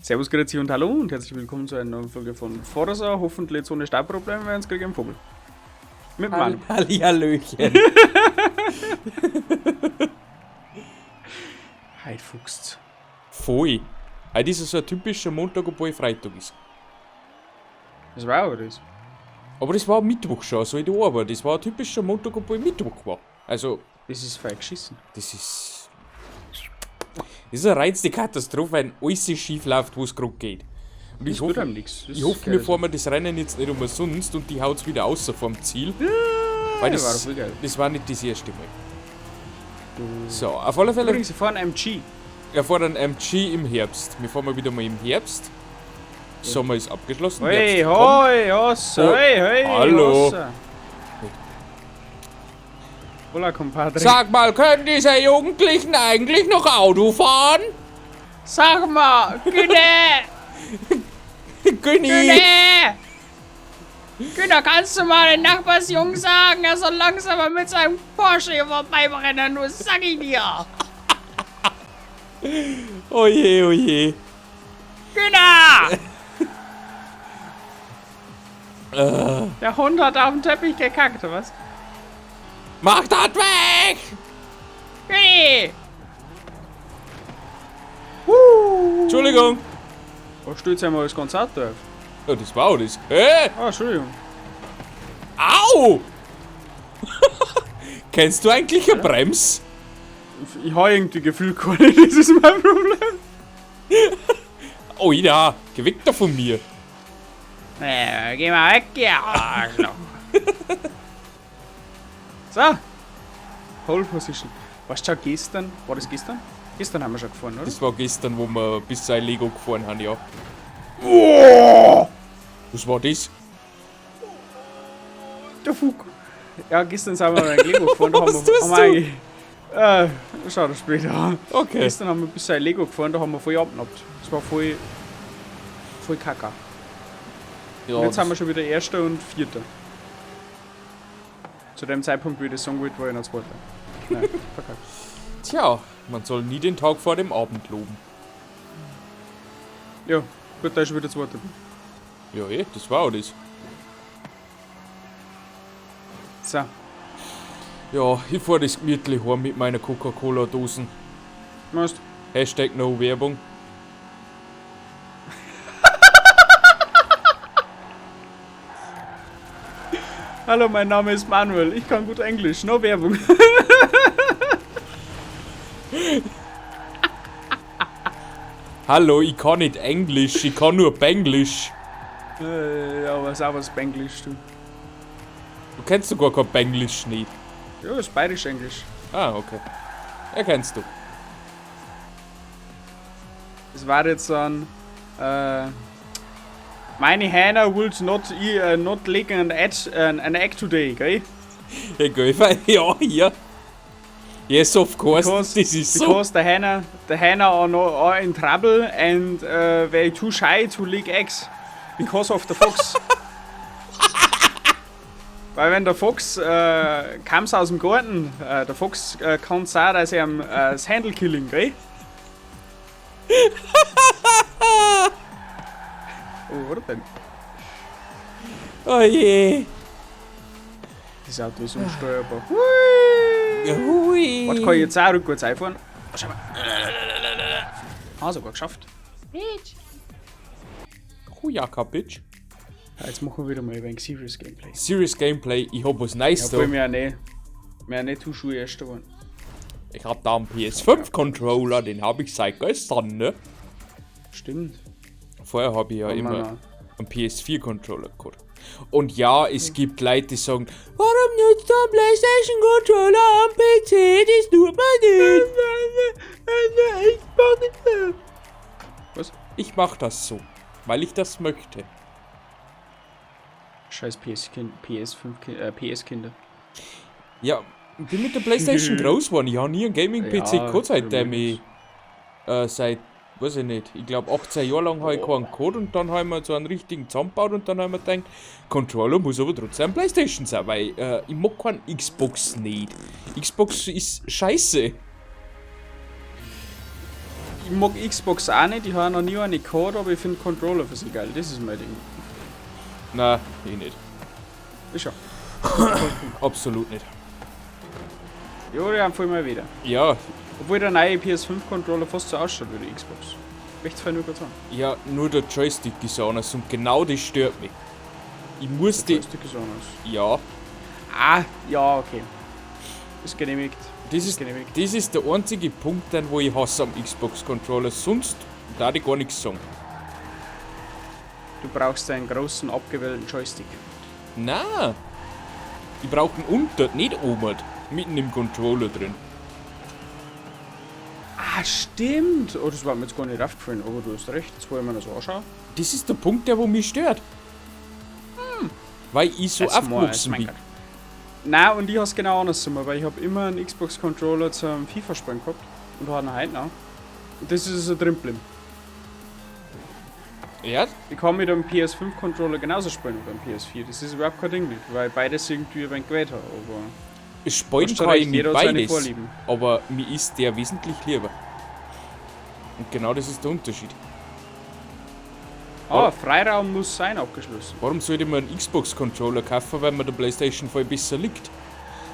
Servus, grüezi und hallo und herzlich willkommen zu einer neuen Folge von Forza. Hoffentlich jetzt ohne Startprobleme, weil sonst krieg ich einen Vogel. Mit Manu. Hallihallöchen. Heute fuchst's. Voll. Heute ist es so ein typischer Montag, obwohl Freitag ist. Das war aber das. Aber das war Mittwoch schon, so in der Arbeit. Das war ein typischer Montag, obwohl Mittwoch war. Also, Das ist voll geschissen. das ist. Das ist eine reinste Katastrophe, wenn alles schief läuft, wo es gerade geht. Und ich Das tut hoffe, einem nichts. Das ich hoffe, geht wir fahren das Rennen jetzt nicht umsonst und die haut's wieder außer vom Ziel. Weil Ja, war das, voll geil. das war nicht das erste Mal. So, auf alle Fälle, Übrigens, wir fahren MG. wir fahren einen MG im Herbst. Wir fahren mal wieder mal im Herbst. Sommer ist abgeschlossen. Hoi, Herbst kommt. hoi, hossa, Oh, hoi, hoi, hallo. hossa. Hola, compadre. Sag mal, können diese Jugendlichen eigentlich noch Auto fahren? Sag mal, Güne, Günni! Güne! Güne, kannst du mal den Nachbarsjungen sagen, er soll langsamer mit seinem Porsche hier vorbeibrennen, du sag ich dir! Oje, oje. Güne! Der Hund hat auf den Teppich gekackt, oder was? Mach das weg! Güni! Entschuldigung. Oh, stellt einmal das ganze Auto auf. Ja, das war auch das. Hä? Ah, Entschuldigung. Au! Kennst du eigentlich eine Brems? Ich habe irgendwie Gefühl keine, das ist mein Problem. Oh ja, geh weg da von mir. Nee, geh mal weg, ja, Arschloch. So. Pole Position. Weißt du schon gestern? War das gestern? Gestern haben wir schon gefahren, oder? Das war gestern, wo wir bis zu Lego gefahren haben, ja. Was war das? Der Fug. Ja, gestern sind wir mit Lego gefahren. Da haben Was wir, tust haben wir du? eigentlich. Schau das später an. Okay. Gestern haben wir bis zu Lego gefahren, da haben wir voll abgenappt. Das war voll. Voll kacke. Ja, Und jetzt haben wir schon wieder Erster und Vierter. Zu dem Zeitpunkt, wie ich das sagen wollte, war ich noch Zweiter. Nein, verkackt. Tja, man soll nie den Tag vor dem Abend loben. Ja, gut, da ist schon wieder Zweiter. bin. Ja, eh, das war auch das. So, Ja, ich fahr das gemütlich heim mit meiner Coca-Cola-Dosen. machst. Hashtag No Werbung. Hallo, mein Name ist Manuel. Ich kann gut Englisch. No Werbung. Hallo, ich kann nicht Englisch, ich kann nur Benglisch. Ja, aber ist auch was Benglisch, du. Du kennst sogar kein Benglisch nicht. Ja, ist bayerisch Englisch. Ah, okay. Ja, kennst du. Es war jetzt ein. Meine Hannah would not, not lay an egg today, gell? Ja, gell, weil- ja, ja. Yes, of course, Because, das ist so. because the Hannah are, no, are in trouble and they too shy to lay eggs. Because of the fox. Weil wenn der Fox kam aus dem Garten, der Fox kann sein, dass er ihm das Handle killing, gell? Oh, oder denn? Oh je. Das Auto ist unsteuerbar. Hui. Warte, kann ich jetzt auch rückwärts einfahren? Oh, schau mal. Ah, sogar geschafft. Hujaka, Bitch. Ja, jetzt machen wir wieder mal ein wenig Serious Gameplay. Serious Gameplay, ich hab was Nice Ja, da. obwohl wir ja nicht, wir ja nicht zu Erster geworden. Ich hab da einen PS5-Controller, den hab ich seit gestern, ne? Stimmt. Vorher hab ich ja Haben wir immer noch. einen PS4-Controller gehabt. Und ja, es gibt Leute, die sagen, warum nutzt du einen PlayStation-Controller am PC? Das tut man nicht. Was? Ich mach das so, weil ich das möchte. Scheiß PS-Kind, PS5, PS-Kinder. Ja, ich bin mit der PlayStation groß geworden. Ich habe nie einen Gaming-PC Ja, gehabt, seitdem übrigens. ich, seit, weiß ich nicht, ich glaube 18 Jahre lang habe ich keinen gehabt und dann haben wir so einen richtigen zusammengebaut und dann haben wir gedacht, Controller muss aber trotzdem PlayStation sein, weil ich mag keinen Xbox nicht. Xbox ist scheiße. Ich Ich mag Xbox auch nicht, ich habe noch nie eine gehabt, aber ich finde Controller für sie geil. Das ist mein Ding. Nein, ich nicht. Ist schon. Absolut nicht. Ja, die haben voll mal wieder. Ja. Obwohl der neue PS5-Controller fast so ausschaut wie die Xbox. Möchte es nur kurz sagen. Ja, nur der Joystick ist anders und genau das stört mich. Ich muss der Joystick ist anders. Ja. Ah, ja, okay. Ist genehmigt. Das ist der einzige Punkt, dann, wo ich hasse am Xbox-Controller. Sonst darf ich gar nichts sagen. Du brauchst einen großen, abgewählten Joystick. Nein. Ich brauche einen unter, nicht oben. Mitten im Controller drin. Ah, stimmt. Oh, das war mir jetzt gar nicht aufgefallen, aber du hast recht. Jetzt, wo ich mir das anschaue. Das ist der Punkt, der wo mich stört. Hm. Weil ich so das aufgewachsen bin. Nein, und ich habe es genau andersrum, weil ich habe immer einen Xbox-Controller zum FIFA-Spielen gehabt und habe ihn heute noch. Und das ist so drin geblieben. Ja? Ich kann mit einem PS5-Controller genauso spielen wie beim PS4. Das ist überhaupt kein Ding nicht, weil beides irgendwie ein wenig gewählt habe. Aber spielen kann ich mit beides, aber mir ist der wesentlich lieber. Und genau das ist der Unterschied. Ah, Freiraum muss sein, abgeschlossen. Warum sollte man einen Xbox-Controller kaufen, wenn man der PlayStation voll besser liegt?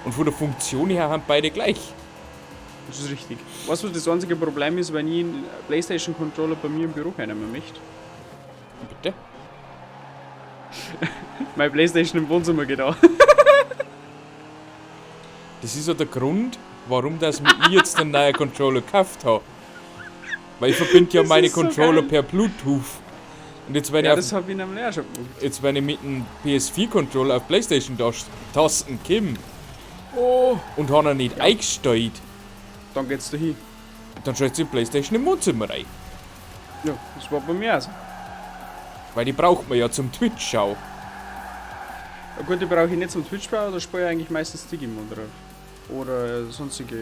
Und von der Funktion her haben beide gleich. Das ist richtig. Weißt du, was das einzige Problem ist, wenn ich einen PlayStation-Controller bei mir im Büro keiner mehr möchte? Bitte? Meine PlayStation im Wohnzimmer geht auch. Das ist ja der Grund, warum das mir ich jetzt einen neuen Controller gekauft habe. Weil ich verbinde ja das meine so Controller geil. Per Bluetooth. Und jetzt, wenn ja, ich das habe ich nämlich auch schon gemacht. Jetzt, wenn ich mit dem PS4-Controller auf PlayStation-Tasten komme und habe ihn nicht eingestellt, dann geht's da hin. Dann schaltet sich die PlayStation im Wohnzimmer rein. Ja, das war bei mir auch so. Weil die braucht man ja zum Twitch-Schau. Ja gut, die brauche ich nicht zum Twitch-Schau, da spiele ich eigentlich meistens Digimon drauf. Oder sonstige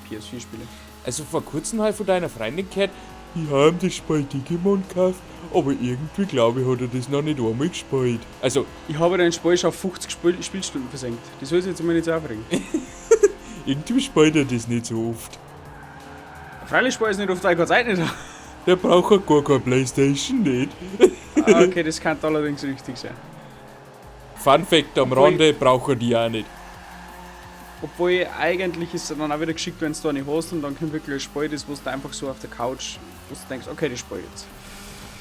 PS4-Spiele. Also vor kurzem habe ich von deiner Freundin gehört, ich habe das Spiel Digimon gekauft, aber irgendwie glaube ich, hat er das noch nicht einmal gespielt. Also, ich habe den Spiel schon auf 50 Spielstunden versenkt. Das soll sich jetzt mal nicht so aufregen. Irgendwie spielt er das nicht so oft. Freilich spiele ich es nicht oft, weil ich keine Zeit nicht habe. Der braucht ja gar keine Playstation nicht. Ah, okay, das kann allerdings richtig sein. Fun Fact am Rande, braucht er die auch nicht. Obwohl, eigentlich ist es dann auch wieder geschickt, wenn du da nicht hast und dann kommt wirklich ein Spiel, das wo du einfach so auf der Couch, wo du denkst, okay, das Spiel jetzt.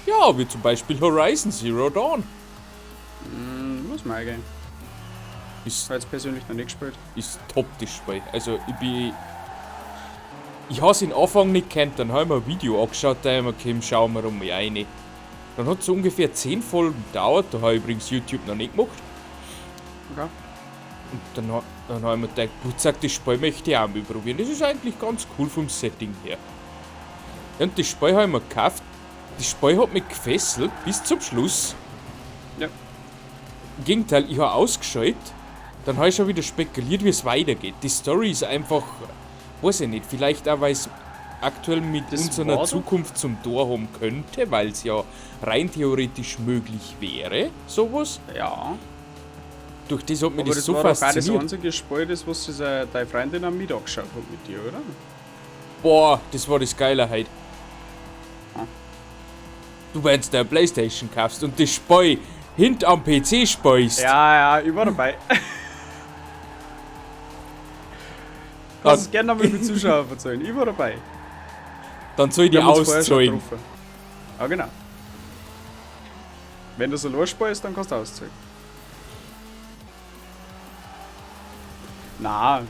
Ja, wie zum Beispiel Horizon Zero Dawn. Muss man eigentlich. Ist, Habe jetzt persönlich noch nicht gespielt. ist top, das Spiel. Also, ich bin... Ich habe es den Anfang nicht gekannt, dann habe ich mir ein Video angeschaut, da habe ich mir gekommen, schauen wir mal rein. Dann hat es so ungefähr 10 Folgen gedauert, da habe ich übrigens YouTube noch nicht gemacht. Okay. Und dann habe ich mir gedacht, gut, sag, das Spiel möchte ich auch mal probieren. Das ist eigentlich ganz cool vom Setting her. Ja, und das Spiel habe ich mir gekauft. Das Spiel hat mich gefesselt bis zum Schluss. Ja. Im Gegenteil, ich habe ausgeschaltet. Dann habe ich schon wieder spekuliert, wie es weitergeht. Die Story ist einfach, weiß ich nicht, vielleicht auch, weil es aktuell mit Das unserer war doch- Zukunft zum Tor haben könnte, weil es ja rein theoretisch möglich wäre, sowas. Ja. Durch das hat mich Aber das das so war doch auch das fasziniert. einzige Spiel, das was sich deine Freundin am Mittag geschaut hat mit dir, oder? Boah, das war das Geile heute. Ah. Du, wenn du deine Playstation kaufst und das Spiel hint am PC spielst. Ja, ja, ich war dabei. Kannst es gerne nochmal mit Zuschauern erzählen. Ich war dabei. Dann soll ich die Wir haben uns vorher schon auszahlen. getroffen. Ja, genau. Wenn du so losspielst, dann kannst du auszahlen. Na.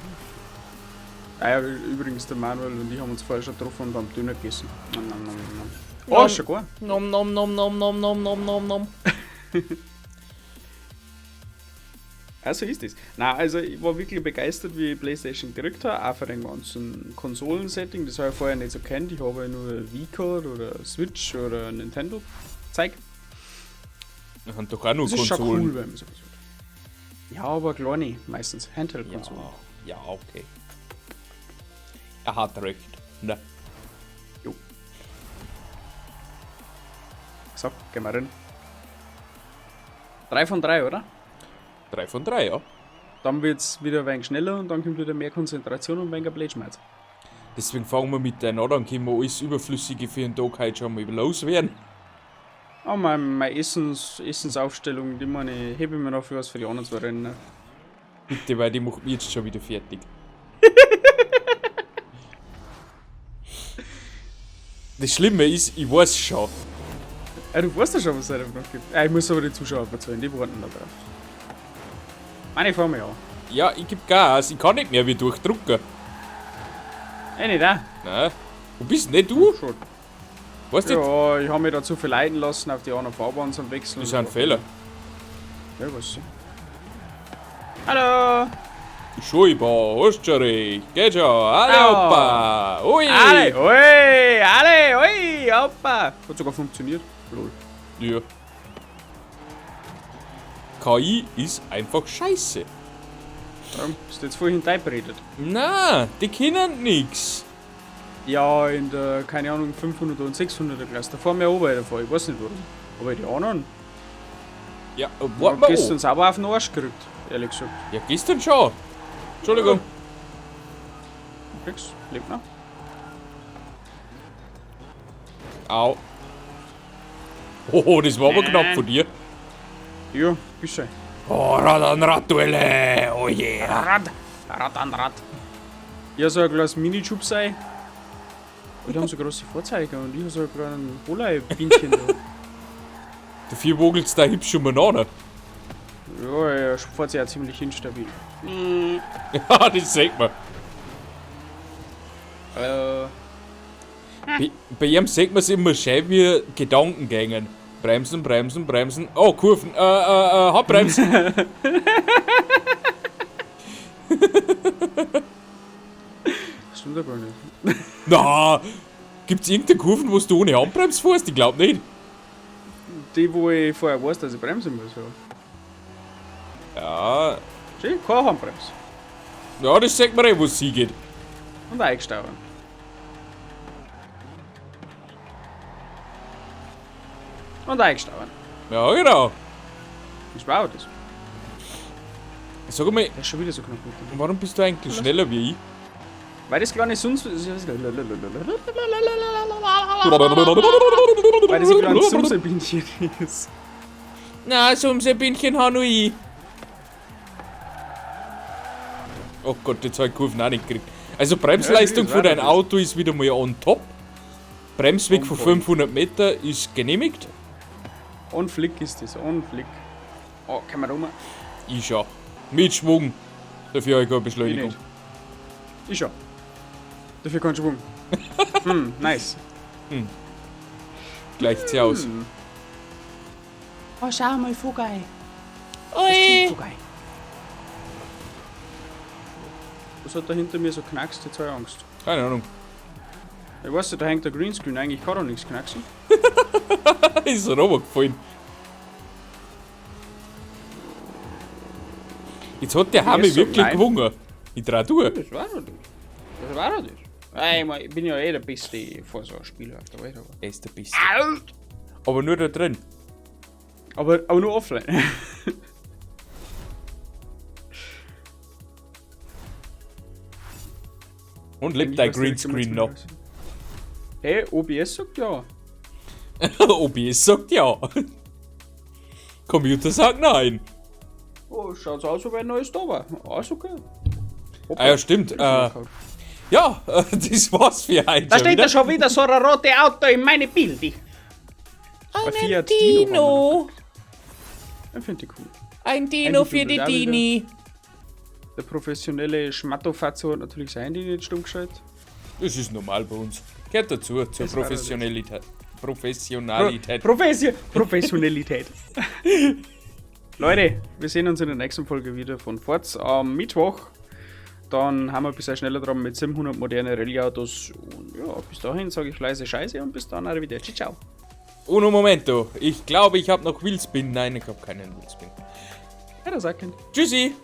Ah ja, übrigens, der Manuel und ich haben uns vorher schon getroffen und haben Döner gegessen. Nom, nom, nom, nom. Oh, ist schon gut. Nom nom nom nom nom nom nom nom nom. Also ist das. Na, also ich war wirklich begeistert, wie ich PlayStation gekriegt habe, auch von dem ganzen Konsolen-Setting. Das habe ich vorher nicht so kennt. Ich habe ja nur Wii gehabt oder Switch oder Nintendo Zeug. Wir haben doch auch nur Das ist schon Konsolen. cool, wenn man sowas hat. Ja, aber kleine, meistens. Handheld-Konsolen. Ja, ja, okay. Er hat recht. Ne. Jo. So, gehen wir rein. 3 von 3, oder? 3 von 3, ja. Dann wird's wieder ein wenig schneller und dann kommt wieder mehr Konzentration und weniger Blödschmerz. Deswegen fangen wir mit deinen an, dann können wir alles Überflüssige für den Tag heute schon mal loswerden. Oh, meine Essensaufstellung, die meine ich, hebe ich mir noch für was für die anderen zwei Rennen. Bitte, weil die macht mich jetzt schon wieder fertig. Das Schlimme ist, ich weiß schon. Ja, du weißt ja schon, was es heute noch gibt. Ja, ich muss aber die Zuschauer verzeihen, die warten da drauf. Meine, ich fahr mich an. Ja, ich geb Gas, ich kann nicht mehr wie durchdrucken. Ey, nicht auch. Nein. Wo bist denn du? Schon. Weißt du, Ja, ich hab mich da zu viel leiten lassen, auf die anderen Fahrbahn zum Wechseln. das ist ein Fehler. Ja, weiß ich. Hallo! Scheiber, hast schon recht. Geht schon. Alle, Au. Opa. Ui. Alle, ui, alle, ui, hoppa! Hat sogar funktioniert. Lol. Ja. KI ist einfach scheiße. Warum bist du jetzt vorhin redet? Na, die können nix. Ja, in der, keine Ahnung, 500er und 600er Klasse. Da fahren wir auch weiter, ich weiß nicht warum. Aber die anderen, Ja, ja, warte mal gestern an. sauber auf den Arsch gekriegt, ehrlich gesagt. Ja, gestern schon. Entschuldigung. Nix, lebt noch. Au. Oh, das war aber Nein. knapp von dir. Ja, bisschen. Oh, Rad an Radduelle. Oh yeah. Rad, Rad an Rad. Ja, so ein kleines Mini-Schub sei. Und die haben so große Vorzeiger und ich habe so ein kleines Bolei-Bienchen da. Dafür wogelt's da hübsch umeinander. Ja, er fährt sich auch ziemlich instabil. Ja, das sieht man. Bei ihm sieht man's immer schön, wie Gedanken gängen. Bremsen, bremsen, bremsen. Oh, Kurven. Handbremsen. Das stimmt ja gar nicht. Na, gibt's irgendeine Kurven, wo du ohne Handbremse fährst? Ich glaub nicht. Die, wo ich vorher weiß, dass ich bremsen muss, ja. Ja, Schön, keine Handbremse. ja, das sieht man eh, wo es hingeht. Und eingestauert. Und eingestauert. Ja, genau. Ich war das. Sag mal, Das ist schon wieder so knapp mit dem. warum bist du eigentlich schneller wie ich? Weil das kleine Sums. Weil das ein kleines Sumsebienchen ist. Na, Sumsebienchen habe nur ich. Oh Gott, jetzt habe ich Kurven auch nicht gekriegt. Also Bremsleistung Ja, von deinem das. Auto ist wieder mal on top. Bremsweg On von point. 500 Meter ist genehmigt. On flick ist das, on flick. Oh, kann man rum? Ich schau. Mit Schwung. Dafür habe ich keine Ich Beschleunigung. nicht. Ich schon. Dafür keinen Schwung. Nice. Gleicht sie aus. Oh, schau mal, Vogel. Ui. Vogel. Was hat da hinter mir so knackst? Jetzt habe ich Angst. Keine Ahnung. Ich weiß nicht, da hängt der Greenscreen, eigentlich kann doch nichts knacksen. Ist runtergefallen. Jetzt hat der Hami so wirklich nein. gewonnen. Ich dreh durch. Das war doch das. Das war doch das. Ey, ich mein, ich bin ja eh der beste Vorsorgspieler auf der Welt. Aber, Er ist der Beste. Aber nur da drin. aber nur offline. Und lebt dein Greenscreen noch. Hey, OBS sagt ja. OBS sagt ja. Computer sagt nein. Oh, schaut so aus, als ob ein neues da war. Alles okay. Ah ja, stimmt. Ja, das war's für heute. Da schon steht wieder. da schon wieder so ein rotes Auto in meine Bilder. Ein Fiat Dino. Ich finde die cool. Ein Dino für die Dini. Der professionelle Schmattofatzo hat natürlich sein Handy nicht stumm geschaltet. Das ist normal bei uns. Gehört dazu, zur Das war Professionalität. Professionalität. Professionalität. Leute, wir sehen uns in der nächsten Folge wieder von Forza am Mittwoch. Dann haben wir bisher schneller dran mit 700 moderne Rallye-Autos. Und ja, bis dahin sage ich leise Scheiße und bis dann arrivederci. Ciao. Uno momento. Ich glaube, ich habe noch Wheelspin. Nein, ich habe keinen Wheelspin. Ja, das auch Kind. Tschüssi.